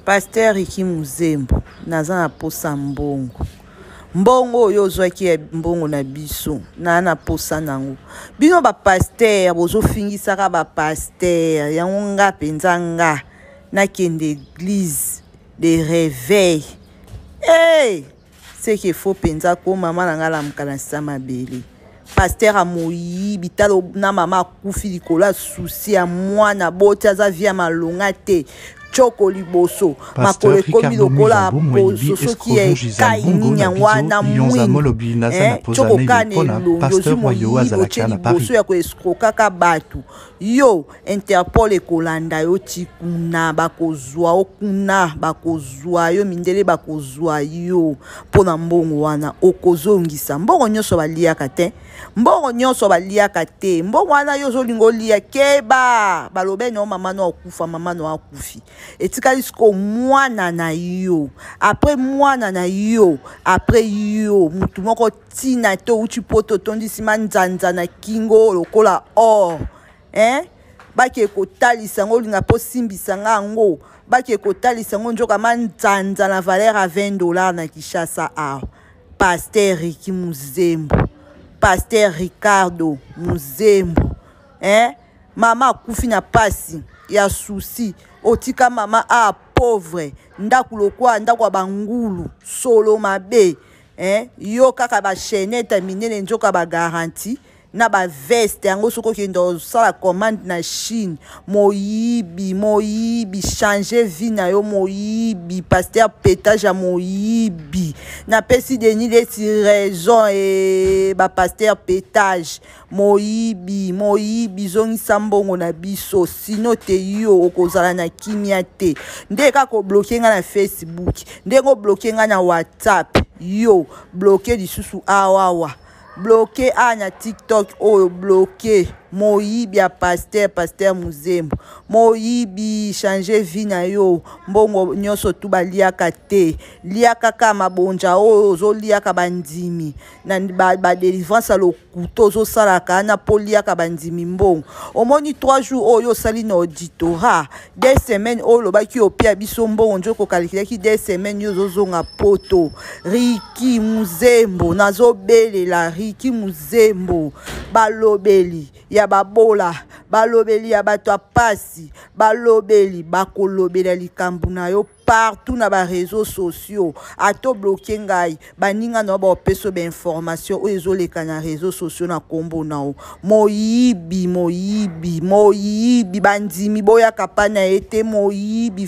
Pasteur Ricky Muzembo, naza na posa mbongo. Mbongo oyo ozwaki ya mbongo na biso, na na posa nango. Bino ba pasteur bozofingisaka ba pasteur, yango nga penza nga nakende eglise de réveil. Hey! Ce que faut penza ko mama na nga lamuka na sa mabele. Pasteur ya moyibi tala na mama akufi likolo ya souci ya mwana boti aza vie ya malonga te tshoko liboso makolo ekomi lokola poso soki ya ekai nini yango wana mwindu tshoko kaka na elongi ozwi moyibi otie liboso ya koeskrokaka bato yo Interpol ekolanda yo ti kuna, bakozua yo kuna, bakozua yo, mindele bakozua yo mpo na mbongo wana. Okozongisa mbongo nyonso baliaka te, mbongo nyonso baliaka te, mbongo wana yo ozolinga olia, keba, balobe na yo mama no akufa, mama no akufi, etikali sikoyo mwana na yo, apres mwana na yo, apres yo mutu moko tina te, outi poto otondisi manzanza na kingo lokola or. Hein? Bake kotalisa yango olinga mpo osimbisa nga yango bake kotalisa yango nzoka manzanza na valeur ya 20 dollars na Kinshasa awa. Pasteur Ricky Muzembo, Pasteur Ricardo Muzembo, hein? Mama akufi na pasi ya souci, otika mama a pauvre, ndako lokola ndako ya bangulu, solo mabe, hein? Yo kaka ba chaînette minene nzoka ba garantie na ba veste yango soki okende osala commande na Chine moyibi moyibi changer vie na yo moyibi pasteur petage ya moyibi napesi Denis Lesi raison e ba pasteur petage moyibi moyibi zongisa mbongo na biso sino te yo okozala na kimia te nde kaka obloke nga na Facebook ndenge obloke nga na WhatsApp yo bloke lisusu awawa bloke a na TikTok oyo bloke moyibi ya pasteur pasteur Muzembo moyibi changer vie na yo mbongo nyonso tu baliaka te liaka kaka mabonja oyo ozoliaka bandimi na ba delivrance ya lokuta ozosalaka na mpo liaka bandimi mbongo omoni 3 jours oyo osali na auditorat 2 semaines oyo olobaki opia biso mbongo nzoka okalikilaki 2 semaines yo ozozonga poto Ricky Muzembo nazobelela Ricky Muzembo balobeli ya babola balobeli ya bato ya pasi balobeli bakolobela likambo na yo partout na ba réseaux sociaux ato bloquer ngai baninga na yo baopesa ba information oyo ezoleka na réseaux sociaux na kombo na yo moyibi moyibi moyibi bandimi boyaka pa na ye te moyibi.